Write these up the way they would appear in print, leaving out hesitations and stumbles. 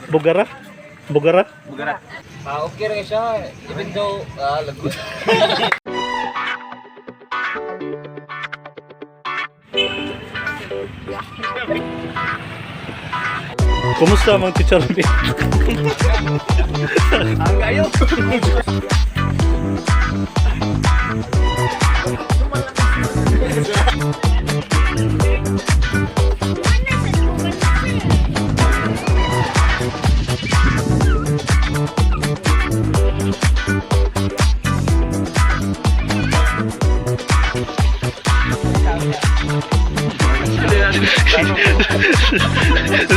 Bugara? Bugara? Bugara. Ah, okay ra siya. Even though lagot. Kumusta mang chicharon? Ang kayo.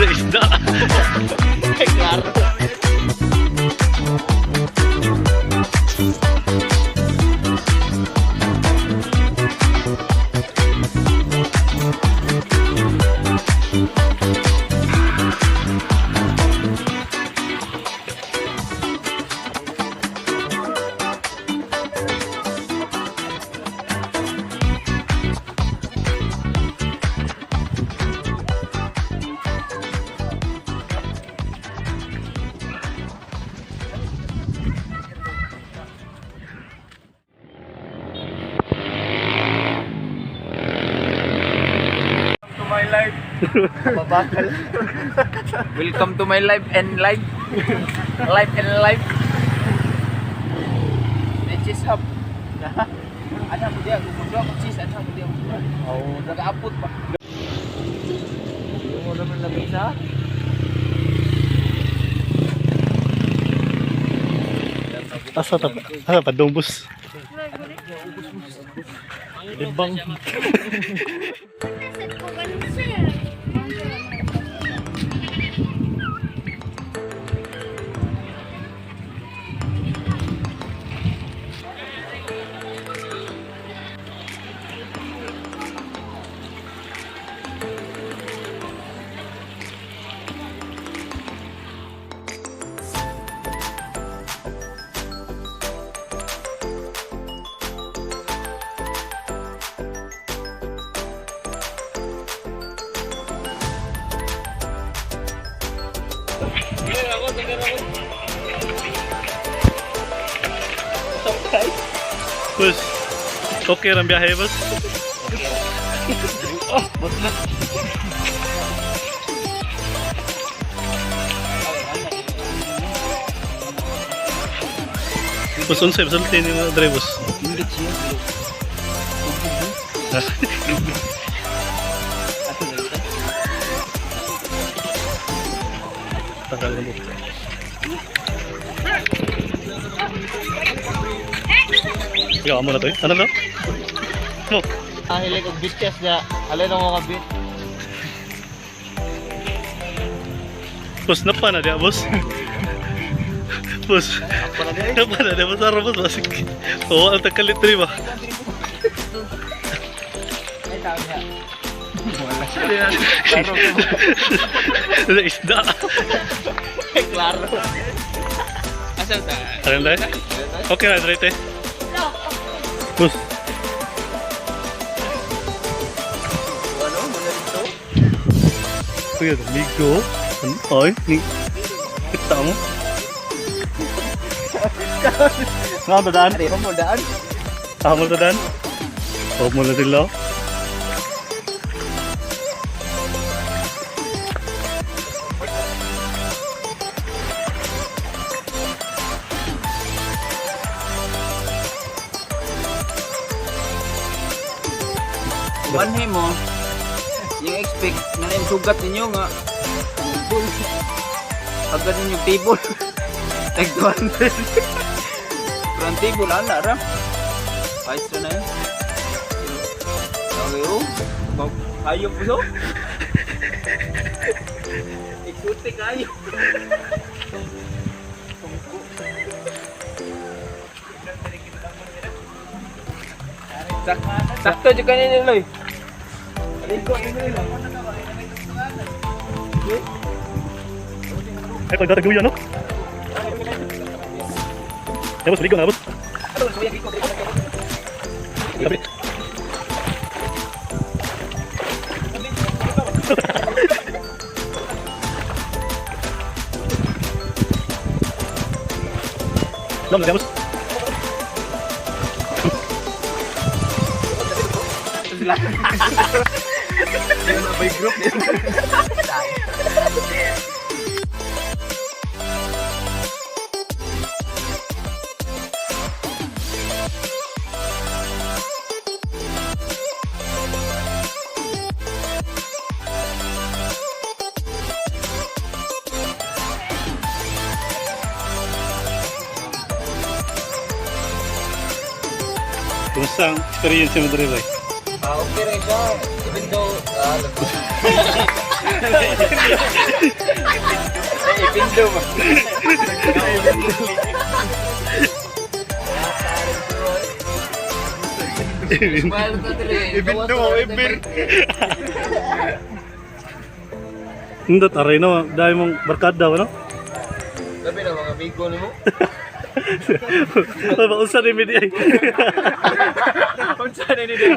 Isda. Klaro. To my life. Mabakal. Welcome to my life and life. Life and life. May cheese hub. Ano ko diya, gumundo ako cheese, ano ko diya. Oh, nagaapot ba? Yung wala man lamisa. Asa ta? Asa pa dumbus? Libang. Boss, okay lang biyahe, boss? Boss, unsay masulti ni mga dre, boss? Ingit siya. Ha? Ato lang ito. Tagal na mo. Ikaw, amo na to eh. Ano to? Mo. Ah, hilig og bitches na. Alin ang mga bit? Boss, napa na diya, boss? Boss, napa na diya, boss? Araw, boss, basig. Oo, ang takalit rin ba? Ay, tawag niya. Wala isda. Klaro. Asa ta? Ano na? Okay na, dre, te. Boss, Ano? Muna dito? kuya, migo. Ano? Ay, ni... Kita mo. Nga, dadaan. Ari, mo daan. Amo dadaan. Huwag mo na sila. Ubanhe mo, yung expect na yung sugat ninyo nga, table. Agad ninyo table. Tag 200. Pero ang table, ala ra. Ayos ra na yun. Okay, oh. Ayop po so. Exotic ayop. Sakto jud kanina Loy. Ligo nilo. Ay, pagdataguyan, no? Ay, boss, ligo na, boss. Sabi. Long, lagamos. May group. Kumusta ang experience mo diri, bay? Ah, okay rin siya. Even though, even though ba? Even though, even. Nindot aray no, dahil mong barkada no. Sabi na mga amigo nimo. Ba unsa ni mi di ay? Unsa na ni dili?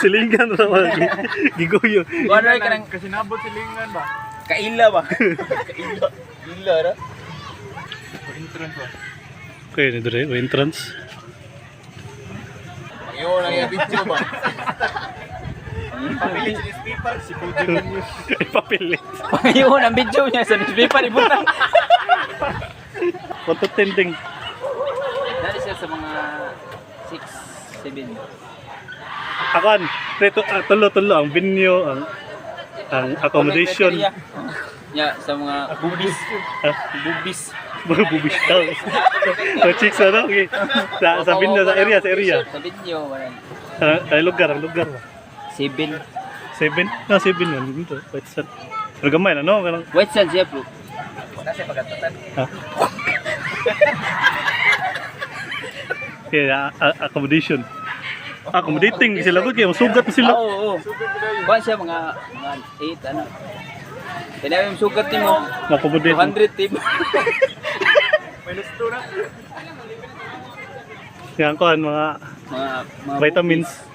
Silingan ra ba? Giguyo. Wala ka nang kasinabot silingan ba? Kaila ba? Kaila. Ila ra. Okay, ni dire, entrance. Pangiyo lang yung video ba? Papilit sa newspaper si Pujo News. Ipapilit. Pangiyo ang video niya sa newspaper ibutang. Kwanto tending? Dali siya sa mga 6 7. Akan, preto tulo tulo ang venue, ang accommodation. Ya, sa mga bubis. Ha? Bubis. Mga bubis daw. So chicks ano? Okay. Sa venue, sa area, sa area. Sa video, wala. Sa lugar, ang lugar ba? 7. Seven? No, seven man. Dito, wait sa. Pero gamay na, no? Kanang, White sand siya, bro. ha? Yeah, accommodation. Accommodating sila ko kaya masugat na sila. Oo, oo. Kuha siya mga 8 ano. Kaya yung sugat nimo, Accommodate. 200 tip. Yan ko mga Mga vitamins. bubis.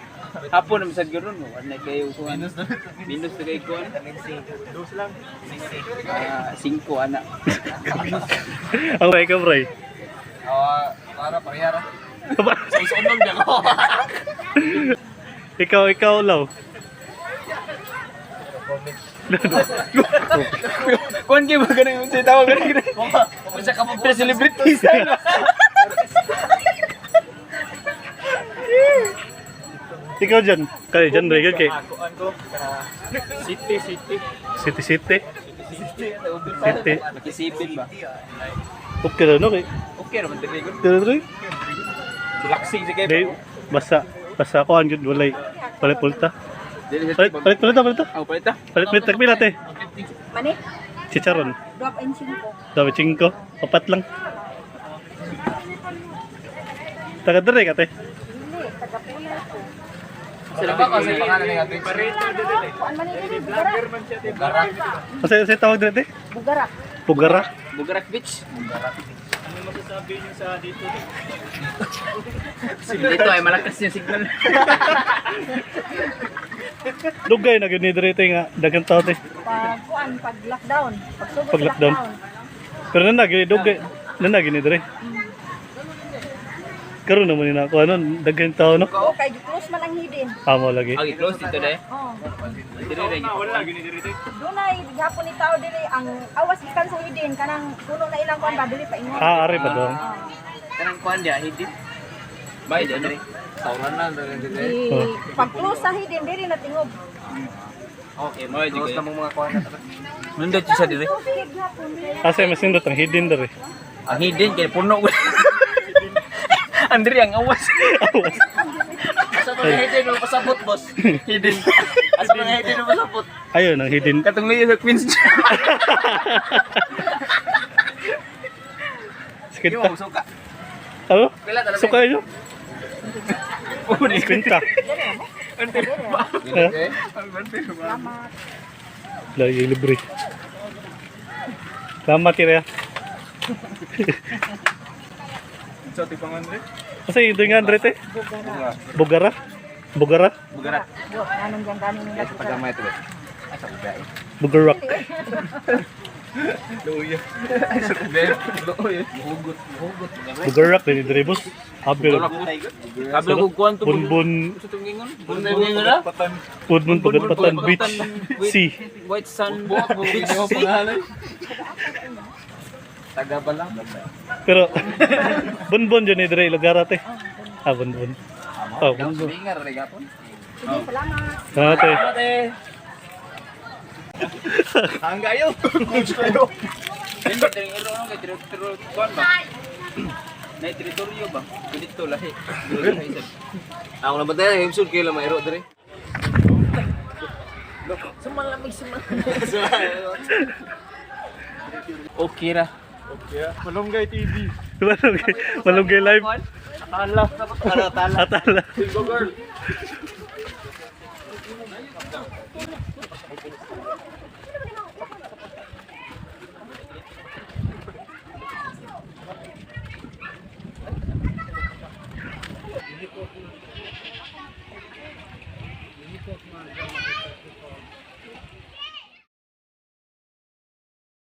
Hapon naman sa gyud mo, wala kayo kuan. Minus na. Minus na kayo kuan. Dos lang. 5 ana. Ang ray ka, bray. Ah, para parehara. Sa unom niya ko. Ikaw, law. Kuan kay ba ganun yung tawag ganun ganun. Usa ka pa celebrity sa. Ikaw dyan. Kaya dyan, ray. Kay Kuan ko city city. City City. City. Makisipin ba? Okay na, no? Kay, Okay ra man diri gud. dere, dere. Relaxing sa Di, kayo. basta, basta ako, ang walay, walay pulta. Dili sa Palit, palit, palit, palit, Aw palita. palit, palit, tagpila, te. Mani? Chicharon. Drop and singko. Dami chingko. Apat lang. Taga dere ka, te. Hindi, taga-pula ko. Sila ba kasi pangalan ni Ate? Kuan man ini, Bugarak. Kasi sa tawag dere, te? Bugarak. Pugara. Bugarak Beach. Bugarak. Ano masasabi niyo sa dito? Dito ay malakas yung signal. Dugay na gyud ni dere, te, nga daghang tao, te. Pag kuan, pag lockdown. Pag sugod Pag sa lockdown. lockdown. Pero nana gyud dugay. Nana gyud ni dere. Karon naman ni na ako ano, daghang tao no. Oo, kay close man ang hidden. Amo lagi. Okay, close dito deh. Oh. Dito deh. Dunay gihapon ni tao diri ang awas gikan sa hidden kanang puno na ilang kuan ba dili pa ingon. Ah, ari pa dong. Oh. Kanang kuan dia hidin. Bay dyan dre. Tawran na dre. Di, pag close sa hidden diri na tingob. Okay, mo close na mong mga kuan na. Nindot siya dire. Close gihapon diri. Asa mas nindot ang hidden dere. Ang hidden kay puno ko. Andre ang awas. Awas. Asa to hidden mo pasabot, boss? Hidden. Asa mga hidden mo pasabot? Ayun ang hidden. Katong liyo sa Queens. Sikit Di ta. mo suka. Ano? Pila talaga. Suka yun? Kwenta. Ha? Salamat. Lagi libre. Salamat kaya. Sa tipang Andre? Kasi yung nga Andre te? Bugarak. Bugara? Bugara? Bugarak. Bo, anong gandani nila. Pagamay ito ba? Asa uga eh. Bugarak. Luya. Luoy. Hugot, hugot. Bugarak din dire, boss. Abel. Sabi ko kuan to. Bunbun Sa tungingon? Bunbun na. Patan. Bunbun Pagatpatan Beach C. White Sun Beach Sea. Taga bala. Pero Bunbun dyan ni dire lugar ate. Ah, Bunbun. Oh, Bunbun. Bingar re gapon. Sige, salamat. Salamat ate. Ate. Hangga yun. Coach kayo. Hindi diri ero no kay teritoryo kuan ba? Nay teritoryo ba? Dito lahi. Dili lahi sad. Ako na ba tayo? Himsud kayo lang mairo dere. Okay ra. Malunggay TV. Malunggay, malunggay live. Atala. Atala. Single girl.